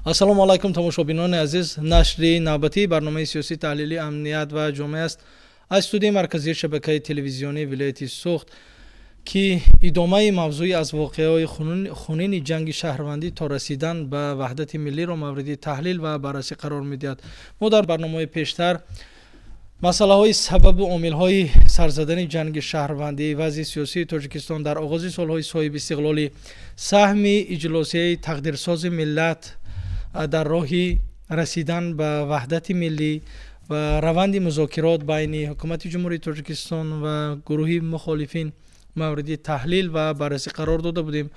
Ассалому алайкум, тамошобинони азиз. Нашри навбатии барномаи сиёсӣ таҳлили «Амният ва ҷомеа» аст аз студияи марказии шабакаи телевизионии вилояти Суғд, ки идомаи мавзӯи аз воқеаҳои хунини ҷанги шаҳрвандӣ то расидан ба ваҳдати миллиро мавриди таҳлил ва баррасӣ қарор медиҳад. Мо дар барномаҳои пештар масъалаҳои сабабу омилҳои сарзадани ҷанги шаҳрвандӣ, вазъи сиёсии Тоҷикистон дар оғози солҳои соҳибистиқлолӣ, саҳми иҷлосияи тақдирсози миллат дар роҳи расидан ба ваҳдати миллӣ ва раванди музокирот байни ҳукумати Ҷумҳурии Тоҷикистон ва гурӯҳи мухолифин мавриди таҳлил ва баррасӣ қарор дода будем.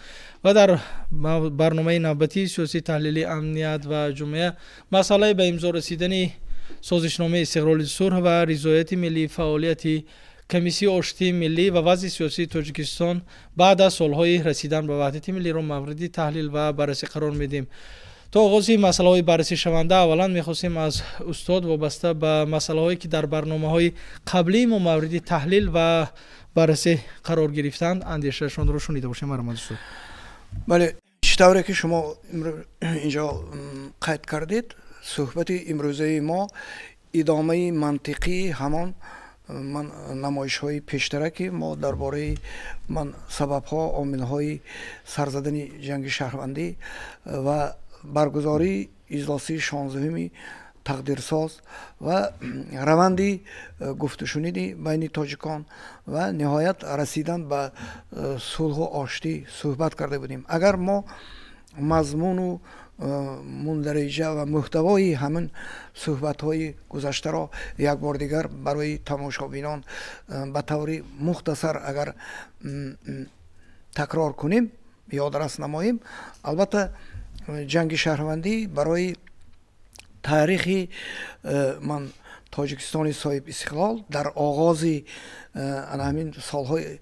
Ва дар барномаи навбатии сиёсии таҳлили «Амният ва ҷомеа» масъалаи ба имзо расидани созишномаи истиқлоли сулҳ ва ризояти миллӣ, фаъолияти комиссияи оштии миллӣ ва вазъи сиёсии Тоҷикистон баъд аз солҳои расидан ба ваҳдати миллиро мавриди таҳлил ва баррасӣ қарор медиҳем. То оғози масъалаҳои баррасишаванда аввалан мехостем аз устод вобаста ба масъалаҳое, ки дар барномаҳои қаблии мо мавриди таҳлил ва баррасӣ қарор гирифтанд, андешаашонро шунида бошем. Марҳамат, устод. Бале, чӣ тавре ки шумо инҷо қайд кардед, суҳбати имрӯзаи мо идомаи мантиқии ҳамон ман намоишҳои пештара, ки мо дар бораи ман сабабҳо, омилҳои сарзадани ҷанги шаҳрвандӣ ва баргузории иҷлосии 16-уми тақдирсоз ва раванди гуфтушуниди байни тоҷикон ва ниҳоят расидан ба сулҳу оштӣ суҳбат карда будем. Агар мо мазмуну мундариҷа ва мӯҳтавои ҳамин суҳбатҳои гузаштаро як бор дигар барои тамошобинон ба таври мухтасар агар такрор кунем, ёдрас намоем, албатта, ҷанги шаҳрвандӣ барои таърихи ман Тоҷикистони соҳибистиқлол дар оғози ана ҳамин солҳои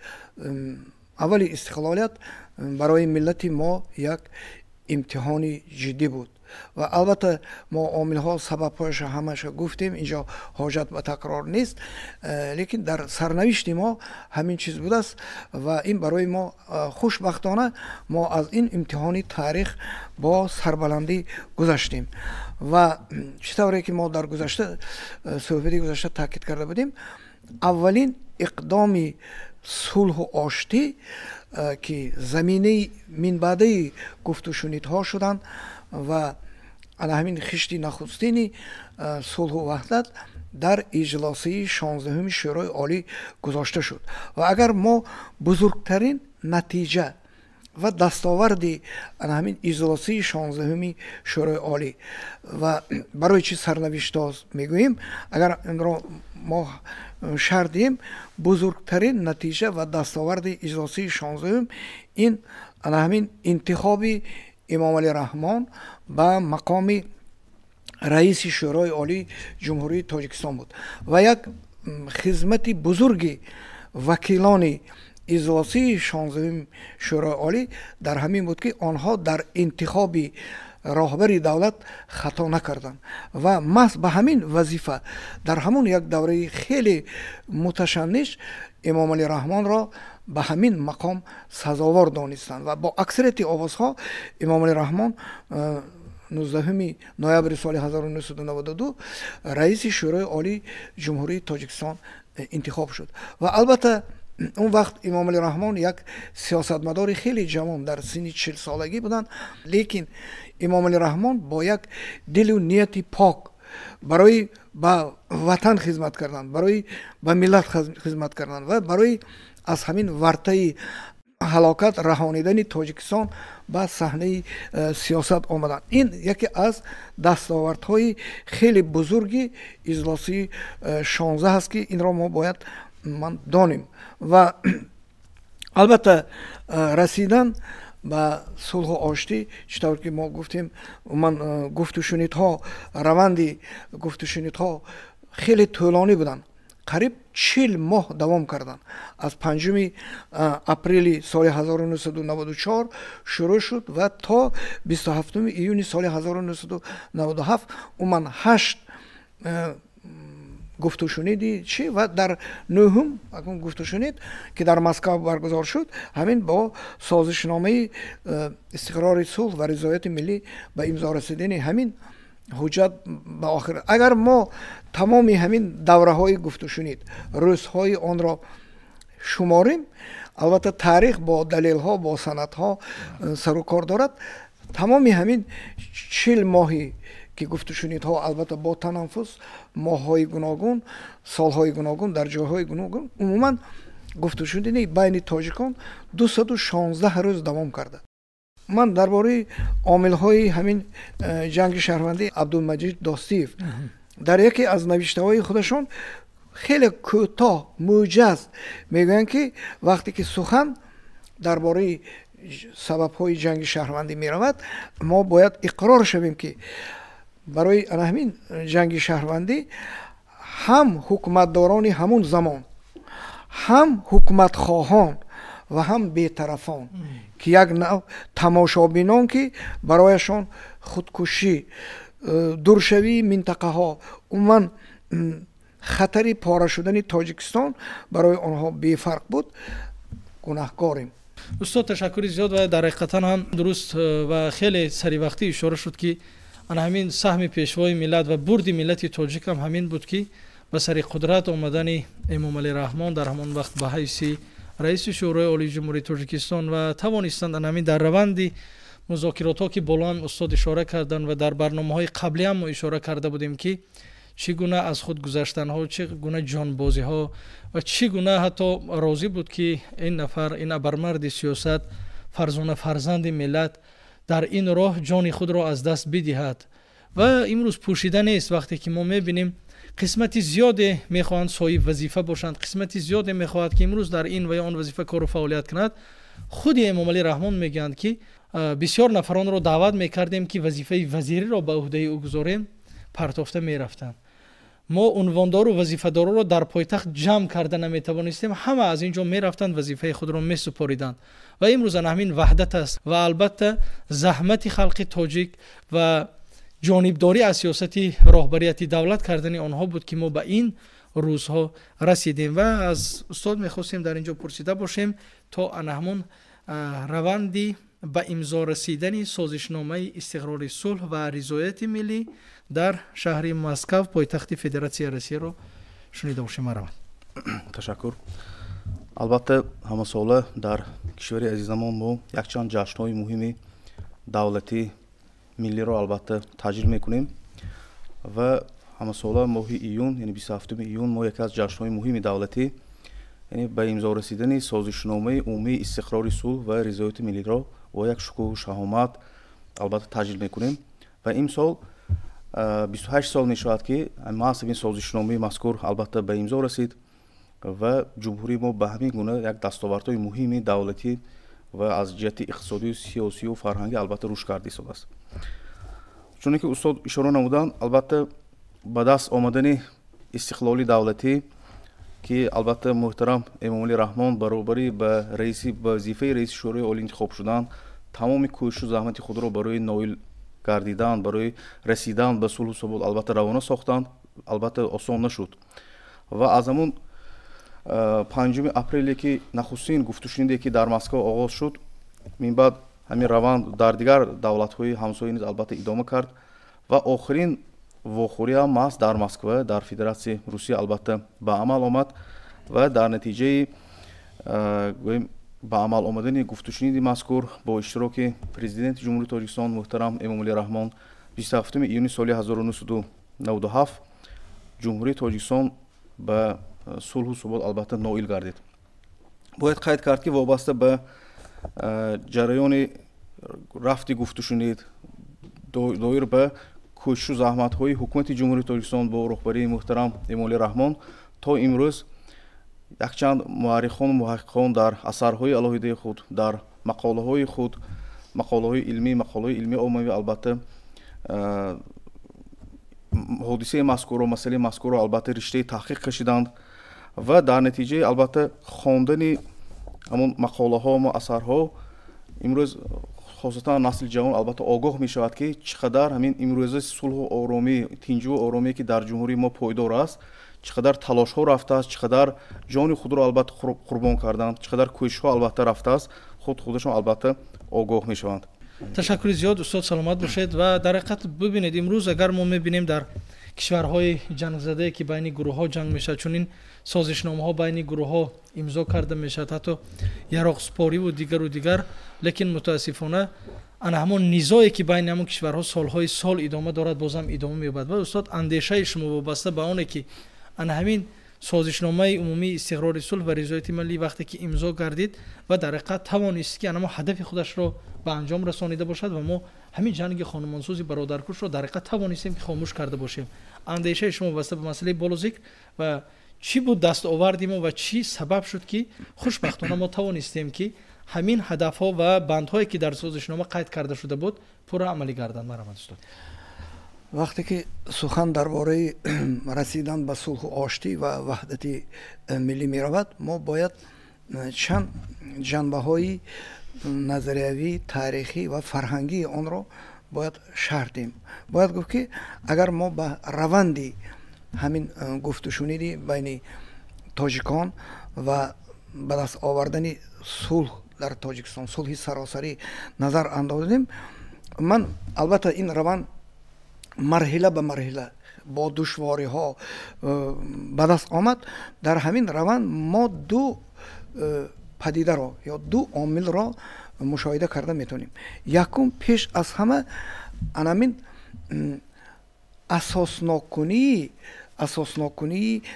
аввали истиқлолият барои миллати мо як имтиҳони ҷиддӣ буд. Ва албатта, мо омилҳо, сабабҳояшо ҳамаша гуфтем, инҷо ҳоҷат ба такрор нест, лекин дар сарнавишти мо ҳамин чиз будааст ва ин барои мо хушбахтона мо аз ин имтиҳони таърих бо сарбаландӣ гузаштем. Ва чӣ тавре ки мо дар гузашта, суҳбати гузашта таъкид карда будем, аввалин иқдоми сулҳу оштӣ, ки заминаи минбаъдаи гуфтушунидҳо шуданд ва ана ҳамин хишти нахустини сулҳу ваҳдат дар иҷлосияи 16-уми Шӯрои Олӣ гузошта шуд. Ва агар мо бузургтарин натиҷа ва дастоварди ана ҳамин иҷлосияи 16-уми Шӯрои Олӣ ва барои чӣ сарнавиштсоз мегӯем, агар инро мо шарҳ диҳем, бузургтарин натиҷа ва дастоварди иҷлосияи 16-ум ин ана ҳамин интихоби Эмомалӣ Раҳмон ба мақоми раиси Шӯрои Олии Ҷумҳурии Тоҷикистон буд. Ва як хизмати бузурги вакилони иҷлосии 16-уми Шӯрои Олӣ дар ҳамин буд, ки онҳо дар интихоби роҳбари давлат хато накарданд ва маҳз ба ҳамин вазифа дар ҳамон як давраи хеле муташанниш Эмомалӣ Раҳмонро ба ҳамин мақом сазовор донистанд. Ва бо аксарияти овозҳо Эмомалӣ Раҳмон 19 ноябри соли 1992 раиси Шӯрои Олии Ҷумҳурии Тоҷикистон интихоб шуд. Ва албатта, он вақт Эмомалӣ Раҳмон як сиёсатмадори хеле ҷавон, дар синни 40-солагӣ буданд, лекин Эмомалӣ Раҳмон бо як дилу нияти пок барои ба ватан хизмат кардан, барои ба миллат хизмат кардан ва барои аз ҳамин вартаи ҳалокат раҳонидани Тоҷикистон ба саҳнаи сиёсат омаданд. Ин яке аз дастовардҳои хеле бузурги иҷлосии 16 аст, ки инро мо бояд ман донем. Ва албатта, расидан ба сулҳу оштӣ, чӣ тавр ки мо гуфтем, ман гуфтушунидҳо, раванди гуфтушунидҳо хеле тӯлонӣ буданд, қариб 40 моҳ давом карданд. Аз 5 апрели соли 1994 шурӯъ шуд ва то 27 июни соли 1997, умуман ҳашт Гуфтушуниди чӣ ва дар нӯҳум гуфтушунид, ки дар Москва баргузор шуд, ҳамин бо созишномаи истиқрори сулҳ ва ризояти миллӣ ба имзо расидани ҳамин ҳуҷҷат ба охир. Агар мо тамоми ҳамин давраҳои гуфтушунид, рӯзҳои онро шуморем, албатта таърих бо далелҳо, бо санадҳо сару кор дорад. Тамоми ҳамин 40 моҳи ки гуфтушунидҳо, албатта бо танаффус, моҳҳои гуногун, солҳои гуногун, дар ҷойҳои гуногун, умуман гуфтушуниди байни тоҷикон 216 рӯз давом карда. Ман дар бораи омилҳои ҳамин ҷанги шаҳрвандӣ Абдулмаҷид Достиев дар яке аз навиштаҳои худашон хеле кӯтоҳ, мӯҷаз мегӯянд, ки вақте ки сухан дар бораи сабабҳои ҷанги шаҳрвандӣ меравад, мо бояд иқрор шавем, ки барои ана ҳамин ҷанги шаҳрвандӣ ҳам ҳукуматдорони ҳамун замон, ҳам ҳукуматхоҳон ва ҳам бетарафон, ки як нав тамошобинон, ки барояшон худкушӣ, дуршавии минтақаҳо, умуман хатари пора шудани Тоҷикистон барои онҳо бефарқ буд, гунаҳкорем. Устод, ташаккури зиёд. Ва дар ҳақиқатан ҳам дуруст ва хеле саривақтӣ ишора шуд, ки ана ҳамин саҳми пешвои миллат ва бурди миллати тоҷик ҳам ҳамин буд, ки ба сари қудрат омадани Эмомалӣ Раҳмон дар ҳамон вақт ба ҳайси раиси Шӯрои Олии Ҷумҳурии Тоҷикистон ва тавонистанд ана ҳамин дар раванди музокиротҳо, ки боло ҳам устод ишора карданд ва дар барномаҳои қаблӣ ҳам мо ишора карда будем, ки чӣ гуна аз худ гузаштанҳо, чӣ гуна ҷонбозиҳо ва чӣ гуна ҳатто розӣ буд, ки ин нафар, ин абармарди сиёсат, фарзона фарзанди миллат дар ин роҳ ҷони худро аз даст бидиҳад. Ва имрӯз пӯшида нест, вақте ки мо мебинем, қисмати зиёде мехоҳанд соҳиб вазифа бошанд, қисмати зиёде мехоҳад, ки имрӯз дар ин ва ё он вазифа кору фаъолият кунад. Худи Эмомалӣ Раҳмон мегӯянд, ки бисёр нафаронро даъват мекардем, ки вазифаи вазириро ба ӯҳдаи ӯ гузорем, партофта мерафтанд. Мо унвондору вазифадороро дар пойтахт ҷамъ карда наметавонистем, ҳама аз ин ҷо мерафтанд, вазифаи худро месупориданд. Ва имрӯз ана ҳамин ваҳдат аст ва албатта заҳмати халқи тоҷик ва ҷонибдорӣ аз сиёсати роҳбарияти давлат кардани онҳо буд, ки мо ба ин рӯзҳо расидем. Ва аз устод мехостем дар ин ҷо пурсида бошем, то ана ҳамон раванди ба имзо расидани созишномаи истиқрори сулҳ ва ризояти миллӣ дар шаҳри Москав, пойтахти Федератсияи Россияро шунида бошем. Маравад. Ташаккур. Албатта, ҳамасола дар кишвари азизамон мо якчанд ҷашнҳои муҳими давлатӣ, миллиро албатта таҷлил мекунем ва ҳамасола моҳи июн, яъне 27 июн, мо яке аз ҷашнҳои муҳими давлатӣ, яъне ба имзо расидани созишномаи умумии истиқрори сулҳ ва ризояти миллиро бо як шукӯҳу шаҳомат албатта таҷлил мекунем. Ва имсол 28 сол мешавад, ки маҳз ин созишномаи мазкур албатта ба имзо расид ва ҷумҳурии мо ба ҳамин гуна як дастовардҳои муҳими давлатӣ ва аз ҷиҳати иқтисодию сиёсию фарҳангӣ албатта рушд карда истодааст. Чуне ки устод ишора намуданд, албатта ба даст омадани истиқлоли давлатӣ, ки албатта муҳтарам Эмомалӣ Раҳмон баробари ба раиси ба вазифаи раиси Шӯрои Олӣ интихоб шудан, тамоми кӯшишу заҳмати худро барои ноил гардидан, барои расидан ба сулҳу субот албатта равона сохтанд, албатта осон нашуд. Ва аз ҳамун 5 апреле, ки нахустин гуфтушуниде ки дар Москва оғоз шуд, минбаъд ҳамин раванд дар дигар давлатҳои ҳамсоя низ албатта идома кард ва охирин вохӯрӣ ҳам маҳз дар Москва, дар Федератсияи Русия албатта ба амал омад. Ва дар натиҷаи, гӯем, ба амал омадани гуфтушуниди мазкур бо иштироки Президенти Ҷумҳурии Тоҷикистон муҳтарам Эмомалӣ Раҳмон 27 июни соли 1997 Ҷумҳурии Тоҷикистон ба сулҳу субот албатта ноил гардид. Бояд қайд кард, ки вобаста ба ҷараёни рафти гуфтушунид, доир ба кӯшишу заҳматҳои ҳукумати Ҷумҳурии Тоҷикистон бо роҳбарии муҳтарам Эмомалӣ Раҳмон, то имрӯз якчанд муаррихону муҳаққиқон дар асарҳои алоҳидаи худ, дар мақолаҳои худ, мақолаҳои илмӣ, мақолаҳои илмии оммавӣ албатта ҳодисаи мазкурро, масъалаи мазкурро албатта риштаи таҳқиқ кашиданд. Ва дар натиҷаи албатта хондани ҳамон мақолаҳо ва асарҳо имрӯз Хосатан насли ҷавон албатта огоҳ мешавад, ки чӣ қадар ҳамин имрӯза сулҳу оромӣ, тинҷу оромие, ки дар ҷумҳурии мо пойдор аст, чӣ қадар талошҳо рафтааст, чӣ қадар ҷони худро албатта қурбон карданд, чӣ қадар кӯшишҳо албатта рафтааст, худ худашон албатта огоҳ мешаванд. Ташаккури зиёд, устод, саломат бошед. Ва дар ҳақиқат, бибинед, имрӯз агар мо мебинем, дар кишварҳои ҷангзадае, ки байни гурӯҳҳо ҷанг мешавад, чунин созишномаҳо байни гурӯҳҳо имзо карда мешавад, ҳатто яроқспориву дигару дигар, лекин мутаассифона ана ҳамон низое, ки байни ҳамон кишварҳо солҳои сол идома дорад, бозам идома меёбад. Ва устод, андешаи шумо вобаста ба оне, ки ана ҳамин созишномаи умумии истиқрори сулҳ ва ризояти миллӣ вақте ки имзо гардид ва дар ҳақиқат тавонист, ки анамо ҳадафи худашро ба анҷом расонида бошад ва мо ҳамин ҷанги хонумонсӯзи бародаркушро дар ҳақиқат тавонистем, ки хомӯш карда бошем, андешаи шумо вобаста ба масъалаи боло зикр ва чӣ буд дастоварди мо ва чӣ сабаб шуд, ки хушбахтона мо тавонистем, ки ҳамин ҳадафҳо ва бандҳое, ки дар созишнома қайд карда шуда буд, пурра амалӣ гарданд? Марҳамат, устод. Вақте ки сухан дар бораи расидан ба сулҳу оштӣ ва ваҳдати миллӣ меравад, мо бояд чанд ҷанбаҳои назариявӣ, таърихӣ ва фарҳангии онро бояд шарҳ диҳем. Бояд гуфт, ки агар мо ба раванди ҳамин гуфтушуниди байни тоҷикон ва ба даст овардани сулҳ дар Тоҷикистон, сулҳи саросарӣ назар андозем, ман албатта ин раванд марҳила ба марҳила бо душвориҳо ба даст омад. Дар ҳамин раванд мо ду падидаро ё ду омилро мушоҳида карда метавонем. Якум, пеш аз ҳама, анамин асосноккунии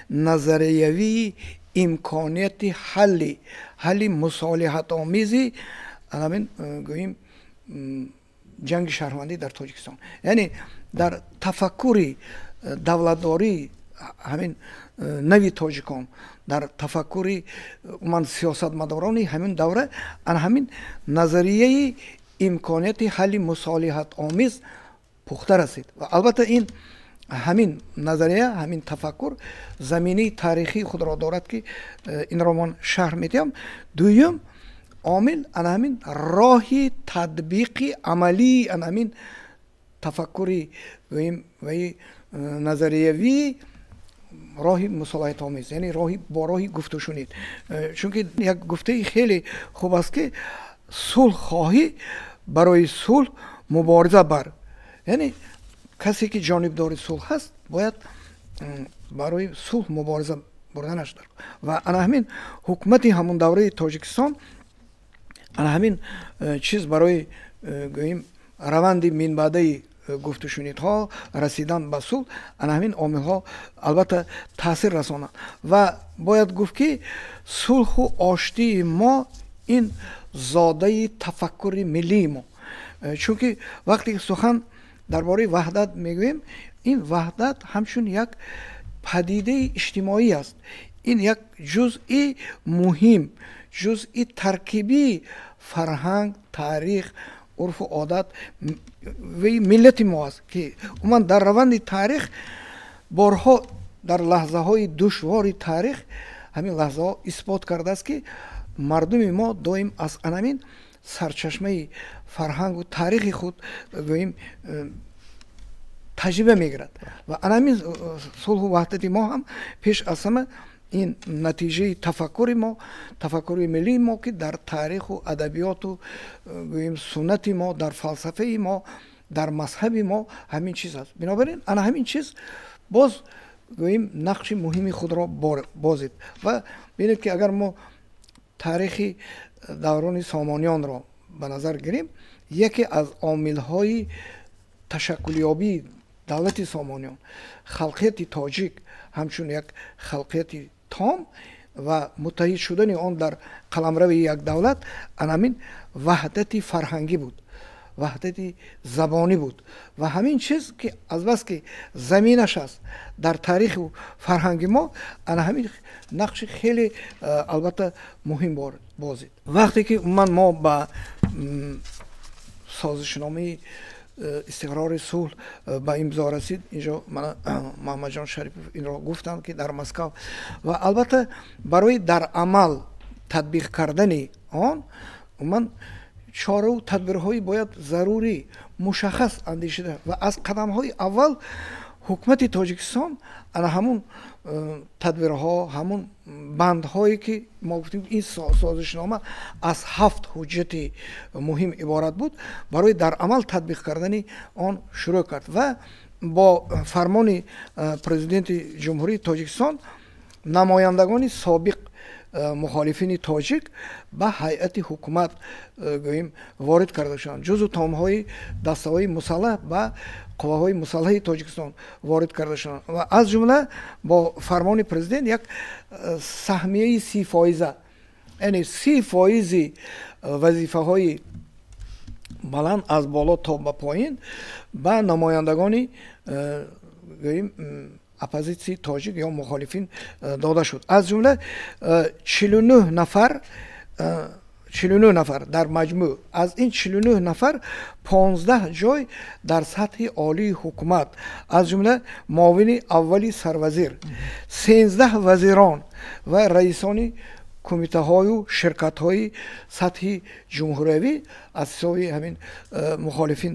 назариявии имконияти ҳалли мусолиҳатомези анамин, гӯем, ҷанги шаҳрвандӣ дар Тоҷикистон, яъне дар тафаккури давлатдории ҳамин нави тоҷикон, дар тафаккури умуман сиёсатмадорони ҳамин давра ана ҳамин назарияи имконияти ҳалли мусолиҳатомез пухта расид. Ва албатта ин ҳамин назария, ҳамин тафаккур заминаи таърихии худро дорад, ки инро ман шарҳ медиҳам. Дуюм омил ана ҳамин роҳи татбиқи амалии ана ҳамин тафаккури ваи назариявӣ, роҳи мусолиҳатомез, яъне роҳи бо роҳи гуфтушунид. Чунки як гуфтаи хеле хуб аст, ки сулҳхоҳӣ барои сулҳ мубориза бар, яъне касе, ки ҷонибдори сулҳ ҳаст, бояд барои сулҳ мубориза бурданаш дар. Ва ана ҳамин ҳукумати ҳамон давраи Тоҷикистон ана ҳамин чиз барои, гӯем, раванди минбаъдаи гуфтушунидҳо, расидан ба сулҳ, ана ҳамин омилҳо албатта таъсир расонанд. Ва бояд гуфт, ки сулҳу оштии мо ин зодаи тафаккури миллии мо, чунки вақте ки сухан дар бораи ваҳдат мегӯем, ин ваҳдат ҳамчун як падидаи иҷтимоӣ аст. Ин як ҷузъи муҳим, ҷузъи таркибии фарҳанг, таърих, урфу одат ваи миллати мо аст, ки умуман дар раванди таърих борҳо дар лаҳзаҳои душвори таърих ҳамин лаҳзаҳо исбот кардааст, ки мардуми мо доим аз анамин сарчашмаи фарҳангу таърихи худ, гӯем, таҷриба мегирад. Ва анамин сулҳу ваҳдати мо ҳам пеш аз ҳама ин натиҷаи тафаккури мо, тафаккури миллии мо, ки дар таъриху адабиёту, гӯем, суннати мо, дар фалсафаи мо, дар мазҳаби мо ҳамин чиз аст. Бинобар ин ана ҳамин чиз боз, гӯем, нақши муҳими худро бозид. Ва бинед, ки агар мо таърихи даврони Сомониёнро ба назар гирем, яке аз омилҳои ташаккулёбии давлати Сомониён, халқияти тоҷик ҳамчун як халқияти том ва муттаҳид шудани он дар қаламрави як давлат анамин ваҳдати фарҳангӣ буд, ваҳдати забонӣ буд. Ва ҳамин чиз, ки азбаски заминаш аст дар таъриху фарҳанги мо, ана ҳамин нақши хеле албатта муҳим бозид. Вақте ки умуман мо ба созишномаи истиқрори сулҳ ба имзо расид, инҷо мана Муҳаммадҷон Шарипов инро гуфтанд, ки дар Москав, ва албатта барои дар амал татбиқ кардани он умуман чорау тадбирҳои бояд зарурӣ мушаххас андешида ва аз қадамҳои аввал ҳукумати Тоҷикистон ана ҳамун тадбирҳо, ҳамун бандҳое ки мо гуфтем, ин созишнома аз 7 ҳуҷҷати муҳим иборат буд, барои дар амал татбиқ кардани он шурӯъ кард ва бо фармони президенти Ҷумҳурии Тоҷикистон намояндагони собиқ мухолифини тоҷик ба ҳайати ҳукумат, гӯем, ворид карда шуданд, ҷузъу томҳои дастаҳои мусаллаҳ ба қувваҳои мусаллаҳи Тоҷикистон ворид карда шуданд ва аз ҷумла бо фармони президент як саҳмияи 30 фоиза, яъне 30 фоизи вазифаҳои баланд аз боло то ба поин ба намояндагони, гӯем, оппозитсияи тоҷик ё мухолифин дода шуд. Аз ҷумла 49 нафар, 49 нафар дар маҷмӯъ. Аз ин 49 нафар 15 ҷой дар сатҳи олии ҳукумат, аз ҷумла муовини аввали сарвазир, 13 вазирон ва раисони кумитаҳою ширкатҳои сатҳи ҷумҳуриявӣ аз ҳисоби ҳамин мухолифин,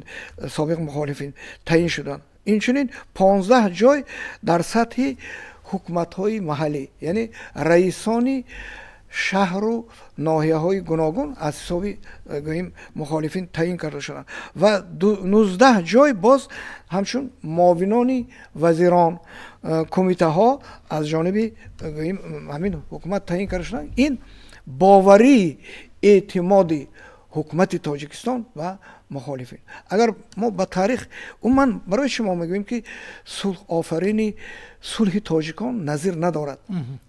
собиқ мухолифин таъин шуданд. Инчунин 15 ҷой дар сатҳи ҳукуматҳои маҳаллӣ, яъне раисони шаҳру ноҳияҳои гуногун аз ҳисоби, гӯем, мухолифин таъин карда шуданд ва 19 ҷой боз ҳамчун муовинони вазирон, кумитаҳо аз ҷониби, гӯем, ҳамин ҳукумат таъин карда шуданд. Ин боварии эътимоди ҳукумати Тоҷикистон ва мухолифин. Агар мо ба таърих, умуман, барои шумо мегӯем, ки сулҳофарини сулҳи тоҷикон назир надорад.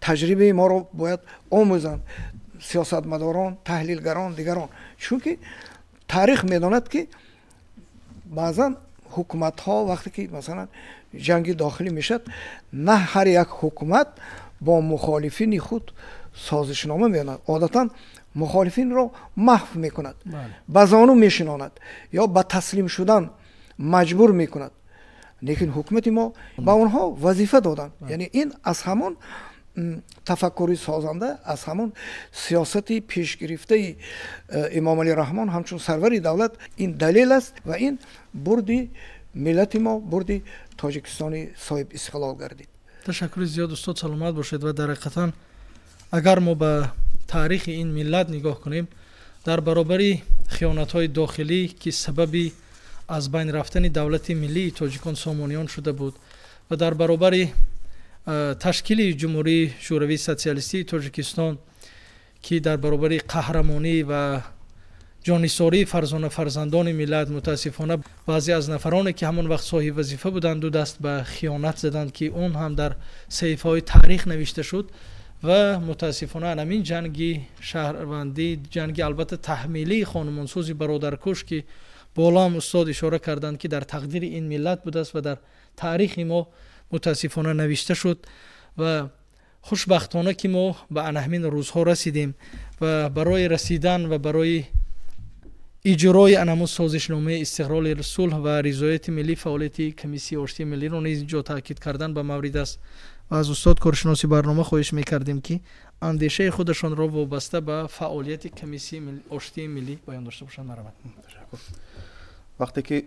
Таҷрибаи моро бояд омӯзанд сиёсатмадорон, таҳлилгарон, дигарон, чунки таърих медонад, ки баъзан ҳукуматҳо, вақте ки, масалан, ҷанги дохилӣ мешавад, на ҳар як ҳукумат бо мухолифини худ созишнома мекунад. Одатан мухолифинро маҳв мекунад, ба зону мешинонад ё ба таслим шудан маҷбур мекунад. Лекин ҳукумати мо ба онҳо вазифа доданд. Яъне ин аз ҳамон тафаккури созанда, аз ҳамон сиёсати пешгирифтаи Эмомалӣ Раҳмон ҳамчун сарвари давлат ин далел аст ва ин бурди миллати мо, бурди Тоҷикистони соҳиб истиқлол гардид. Ташаккури зиёд, устод, саломат бошед. Ва дар ҳақиқатан, агар мо ба таърихи ин миллат нигоҳ кунем, дар баробари хиёнатҳои дохилӣ, ки сабаби аз байн рафтани давлати миллии тоҷикон, Сомониён шуда буд, ва дар баробари ташкили Ҷумҳурии Шӯравии Социалистии Тоҷикистон, ки дар баробари қаҳрамонӣ ва ҷонисории фарзона фарзандони миллат, мутаассифона, баъзе аз нафароне, ки ҳамон вақт соҳиби вазифа буданд, ду даст ба хиёнат заданд, ки он ҳам дар саҳифаҳои таърих навишта шуд. Ва мутаассифона ҳамин ҷанги шаҳрвандӣ, ҷанги албатта таҳмилии хонумонсӯзи бародаркуш, ки болоам устод ишора карданд, ки дар тақдири ин миллат будааст ва дар таърихи мо мутаассифона навишта шуд. Ва хушбахтона, ки мо ба анаҳмин рӯзҳо расидем ва барои расидан ва барои иҷрои анамун созишномаи истиқрори сулҳ ва ризояти миллӣ фаъолияти комиссияи оштии миллиро низ инҷо таъкид кардан ба маврид аст. Ва аз устод, коршиноси барнома, хоҳиш мекардем, ки андешаи худашонро вобаста ба фаъолияти комиссияи оштии миллӣ баён дошта бошанд. Марҳамат. Вақте ки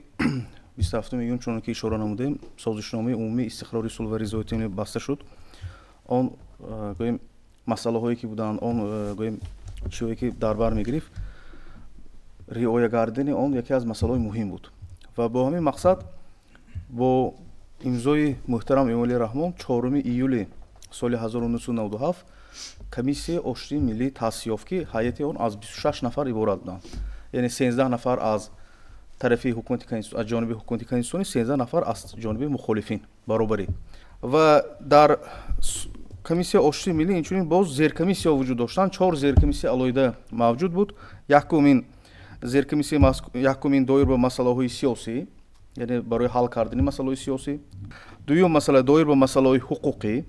27 июн, чуноне ки ишора намудем, созишномаи умумии истиқрори сулҳ ва ризояти миллӣ баста шуд, он, гӯем, масъалаҳое ки буданд, он, гӯем, чиҳое ки дар бар мегирифт, риоя гардидани он яке аз масъалаҳои муҳим буд. Ва бо ҳамин мақсад бо имзои муҳтарам Эмомалӣ Раҳмон 4 июли соли 1997 комиссияи оштии миллӣ таъсис ёфт, ки ҳайати он аз 26 нафар иборат буданд, яъне 13 нафар аз тарафи ҳукумати, аз ҷониби ҳукумати конститутсионӣ, 13 нафар аз ҷониби мухолифин баробарӣ. Ва дар комиссияи оштии миллӣ инчунин боз зеркомиссияҳо вуҷуд доштанд. Чор зеркомиссия алоҳида мавҷуд буд. Якумин зеркомиссия, якумин доир ба масъалаҳои сиёсӣ, яъне барои ҳал кардани масъалаҳои сиёсӣ. Дуюм масъала доир ба масъалаҳои ҳуқуқӣ,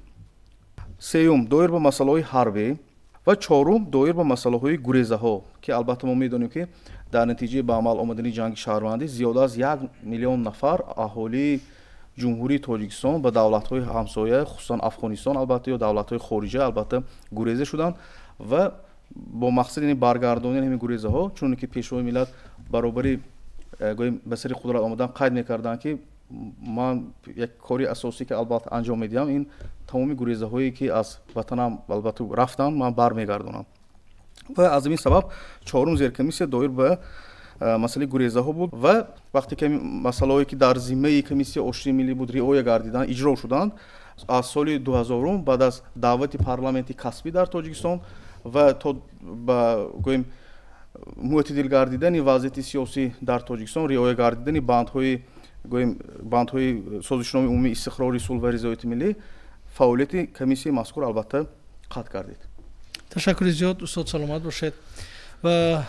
сеюм доир ба масъалаҳои ҳарбӣ ва чорум доир ба масъалаҳои гурезаҳо, ки албатта мо медонем, ки дар натиҷаи ба амал омадани ҷанги шаҳрвандӣ зиёда аз 1 миллион нафар аҳолии Ҷумҳурии Тоҷикистон ба давлатҳои ҳамсоя, хусусан Афғонистон, албатта, ё давлатҳои хориҷа, албатта, гуреза шуданд ва Бо мақсади баргардонидани ҳамин гурезаҳо, чуноне ки Пешвои миллат баробари гӯем ба сари қудрат омадан қайд мекарданд, ки ман як кори асосӣ, ки албатта анҷом медиҳам, ин тамоми гурезаҳое, ки аз ватанам албатта рафтанд, ман бармегардонам. Ва аз ҳамин сабаб чорум зеркомиссия доир ба масъалаи гурезаҳо буд. Ва вақте ки масъалаҳое, ки дар зиммаи комиссияи оштии миллӣ буд, риоя гардиданд, иҷро шуданд, аз соли 2000, баъд аз даъвати парламенти касбӣ дар Тоҷикистон ва то ба гӯем мӯътадил гардидани вазъияти сиёсӣ дар Тоҷикистон, риоя гардидани бандҳои, гӯем, бандҳои Созишномаи умумии истиқрори сулҳ ва ризояти миллӣ, фаъолияти комиссияи мазкур албатта қатъ гардид. Ташаккури зиёд, устод, саломат бошед. Ва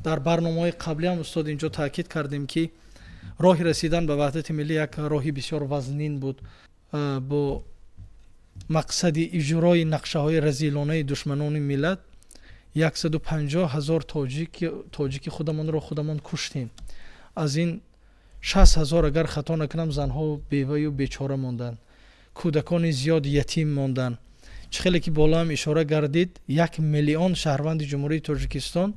дар барномаҳои қаблӣ ҳам, устод, инҷо таъкид кардем, ки роҳи расидан ба ваҳдати миллӣ як роҳи бисёр вазнин буд. Бо мақсади иҷрои нақшаҳои разилонаи душманони миллат 150 ҳазор тоҷики худамонро худамон куштем. Аз ин 60 ҳазор, агар хато накунам, занҳо беваю бечора монданд, кӯдакони зиёд ятим монданд. Чӣ хеле ки болоам ишора гардид, 1 миллион шаҳрванди Ҷумҳурии Тоҷикистон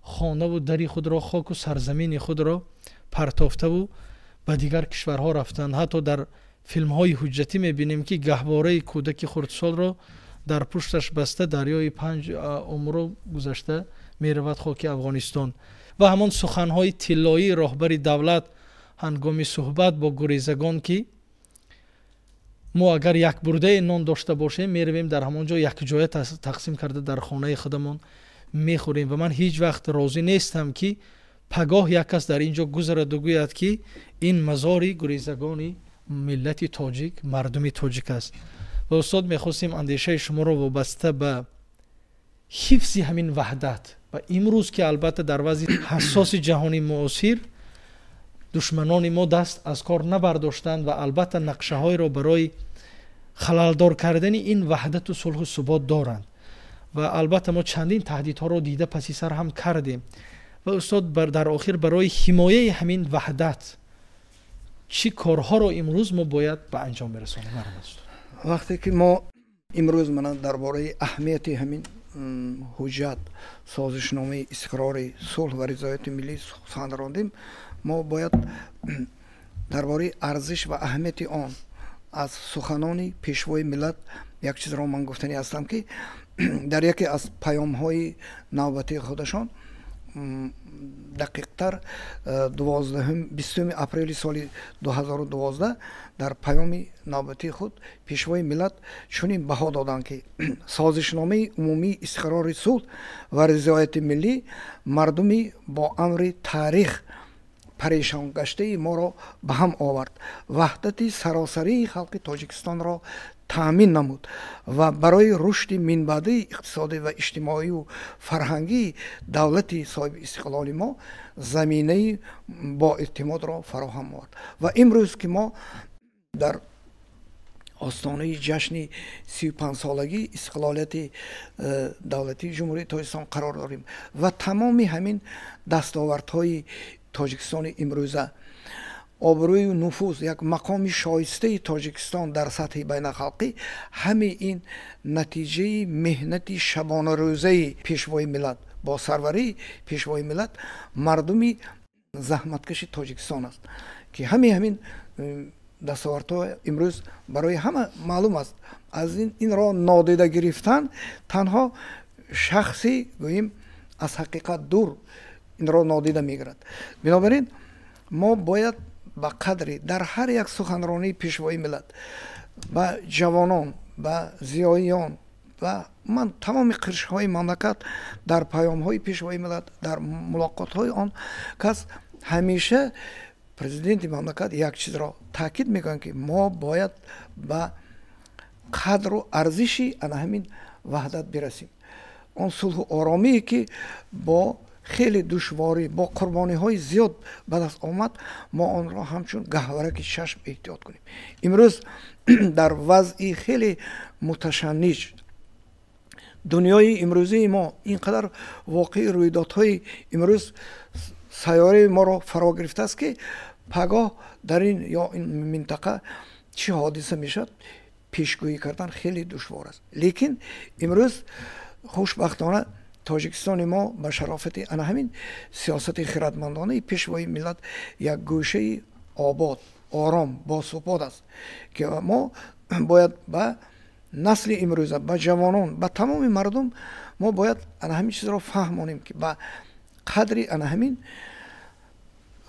хонаву дари худро, хоку сарзамини худро партофтаву ба дигар кишварҳо рафтанд. Ҳатто дар филмҳои ҳуҷҷатӣ мебинем, ки гаҳвораи кӯдаки хурдсолро дар пушташ баста, дарёи Панҷ Амуро гузашта меравад хоки Афғонистон. Ва ҳамон суханҳои тиллоии роҳбари давлат ҳангоми суҳбат бо гурезагон, ки мо агар як бурдае нон дошта бошем, меравем, дар ҳамон ҷо якҷоя тақсим карда, дар хонаи худамон мехӯрем. Ва ман ҳеҷ вақт розӣ нестам, ки пагоҳ як кас дар ин ҷо гузараду гӯяд, ки ин мазори гурезагони миллати тоҷик, мардуми тоҷик аст. Ва, устод, мехостем андешаи шуморо вобаста ба ҳифзи ҳамин ваҳдат ва имрӯз, ки албатта дар вазъи ҳассоси ҷаҳони муосир душманони мо даст аз кор набардоштанд ва албатта нақшаҳоеро барои халалдор кардани ин ваҳдату сулҳу субот доранд, ва албатта мо чандин таҳдидҳоро дида, паси сар ҳам кардем, ва, устод, дар охир барои ҳимояи ҳамин ваҳдат чӣ корҳоро имрӯз мо бояд ба анҷом бирасонем? Вақте ки мо имрӯз мана дар бораи аҳамияти ҳамин ҳуҷҷат, Созишномаи истиқрори сулҳ ва ризояти миллӣ сухан рондем, мо бояд дар бораи арзиш ва аҳамияти он аз суханони Пешвои миллат як чизро ман гуфтанӣ ҳастам, ки дар яке аз паёмҳои навбатии худашон, дақиқтар 20 апрели соли 2012, дар паёми навбатии худ Пешвои миллат чунин баҳо доданд, ки Созишномаи умумии истиқрори сулҳ ва ризояти миллӣ мардуми бо амри таърих парешонгаштаи моро ба ҳам овард, ваҳдати саросарии халқи Тоҷикистонро таъмин намуд ва барои рушди минбаъдаи иқтисодӣ ва иҷтимоию фарҳангии давлати соҳиби истиқлоли мо заминаи боэътимодро фароҳам овард. Ва имрӯз, ки мо дар остонаи ҷашни 35-солагии истиқлолияти давлатии Ҷумҳурии Тоҷикистон қарор дорем ва тамоми ҳамин дастовардҳои Тоҷикистони имрӯза, обрӯю нуфуз, як мақоми шоистаи Тоҷикистон дар сатҳи байналхалқӣ, ҳамаи ин натиҷаи меҳнати шабонарӯзаи Пешвои миллат, бо сарварии Пешвои миллат, мардуми заҳматкаши Тоҷикистон аст, ки ҳамаи ҳамин дастовардҳо имрӯз барои ҳама маълум аст. Аз инро нодида гирифтан, танҳо шахси, гӯем, аз ҳақиқат дур инро нодида мегирад. Бинобар ин мо бояд ба қадри дар ҳар як суханронии Пешвои миллат ба ҷавонон, ба зиёиён ва ман тамоми қишрҳои мамлакат, дар паёмҳои Пешвои миллат, дар мулоқотҳои он кас ҳамеша президенти мамлакат як чизро таъкид мекунанд, ки мо бояд ба қадру арзиши ана ҳамин ваҳдат бирасем, он сулҳу оромие, ки бо хеле душворӣ, бо қурбониҳои зиёд ба даст омад, мо онро ҳамчун гаҳвараки чашм эҳтиёт кунем. Имрӯз дар вазъи хеле муташанниҷ дунёи имрӯзии мо, ин қадар воқеи рӯйдодҳои имрӯз сайёраи моро фаро гирифтааст, ки пагоҳ дар ин ё ин минтақа чӣ ҳодиса мешавад, пешгӯӣ кардан хеле душвор аст. Лекин имрӯз хушбахтона Тоҷикистони мо ба шарофати ана ҳамин сиёсати хиратмандонаи пешвои миллат як гӯшаи обод, ором, босубот аст, ки мо бояд ба насли имрӯза, ба ҷавонон, ба тамоми мардум мо бояд ана ҳамин чизро фаҳмонем, ки ба қадри ана ҳамин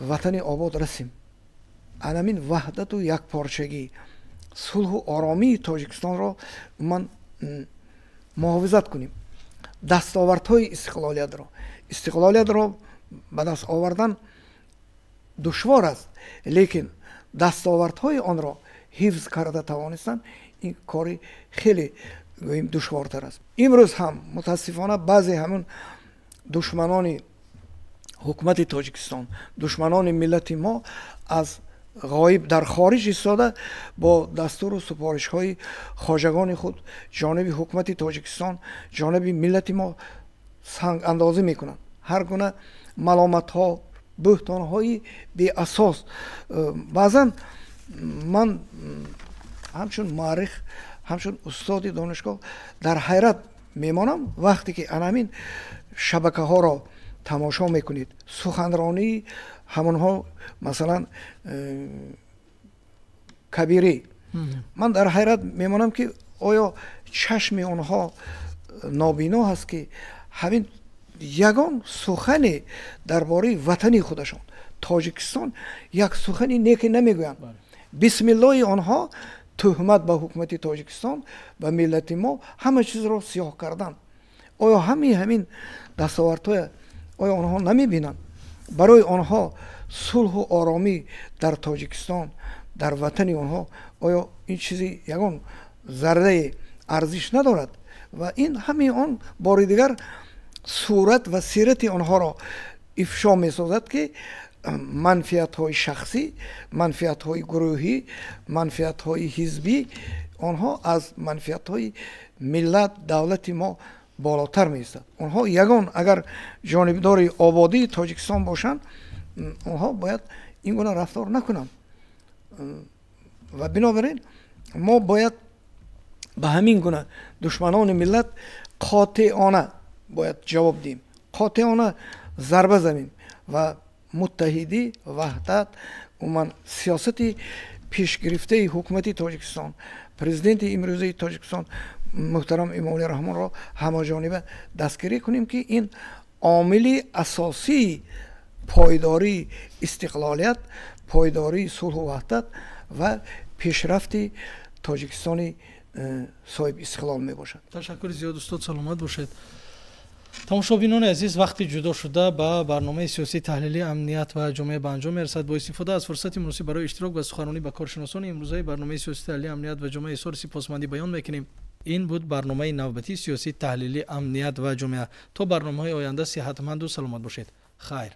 ватани обод расем, ана ҳамин ваҳдату якпорчагӣ, сулҳу оромии Тоҷикистонро умуман муҳофизат кунем. Дастовардҳои истиқлолиятро ба даст овардан душвор аст, лекин дастовардҳои онро ҳифз карда тавонистан ин кори хеле гӯем душвортар аст. Имрӯз ҳам мутаассифона баъзе ҳамун душманони ҳукумати Тоҷикистон, душманони миллати мо аз ғоиб дар хориҷ истода бо дастуру супоришҳои хоҷагони худ ҷониби ҳукумати Тоҷикистон, ҷониби миллати мо сангандозӣ мекунанд. Ҳар гуна маломатҳо, бӯҳтонҳои беасос. Баъзан ман ҳамчун муаррих, ҳамчун устоди донишгоҳ дар ҳайрат мемонам, вақте ки ана ҳамин шабакаҳоро тамошо мекунед, суханронии ҳамонҳо, масалан Кабирӣ, ман дар ҳайрат мемонам, ки оё чашми онҳо нобино ҳаст, ки ҳамин ягон сухане дар бораи ватани худашон Тоҷикистон як сухани неке намегӯянд. Бисмиллоҳи онҳо тӯҳмат ба ҳукумати Тоҷикистон, ба миллати мо, ҳама чизро сиёҳ кардан. Оё ҳамин дастовардҳоя оё онҳо намебинанд? Барои онҳо сулҳу оромӣ дар Тоҷикистон, дар ватани онҳо оё ин чизи ягон заррае арзиш надорад? Ва ин ҳамаи он бори дигар сурат ва сирати онҳоро ифшо месозад, ки манфиатҳои шахсӣ, манфиатҳои гурӯҳӣ, манфиатҳои ҳизбӣ онҳо аз манфиатҳои миллат, давлати мо болотар меистад. Онҳо ягон агар ҷонибдори ободии Тоҷикистон бошанд, онҳо бояд ин гуна рафтор накунанд. Ва бинобар ин мо бояд ба ҳамин гуна душманони миллат қотеона бояд ҷавоб диҳем, қотеона зарба занем ва муттаҳидӣ, ваҳдат, умуман сиёсати пешгирифтаи ҳукумати Тоҷикистон, президенти имрӯзаи Тоҷикистон муҳтарам Эмомалӣ Раҳмонро ҳамаҷониба дастгирӣ кунем, ки ин омили асосии пойдории истиқлолият, пойдории сулҳу ваҳдат ва пешрафти Тоҷикистони соҳиб истиқлол мебошад. Ташаккури зиёд, устод, саломат бошед. Тамошобинони азиз, вақти ҷудо шуда ба барномаи сиёсии таҳлили амният ва ҷомеа ба анҷом мерасад. Бо истифода аз фурсати муносиб барои иштирок ва суханронӣ ба коршиносони имрӯзаи барномаи сиёсии таҳлили амният ва ҷомеа изҳори сипосмандӣ баён мекунем. Ин буд барномаи навбатии сиёсии таҳлили амният ва ҷомеа. То барномаҳои оянда сиҳатманду саломат бошед. Хайр.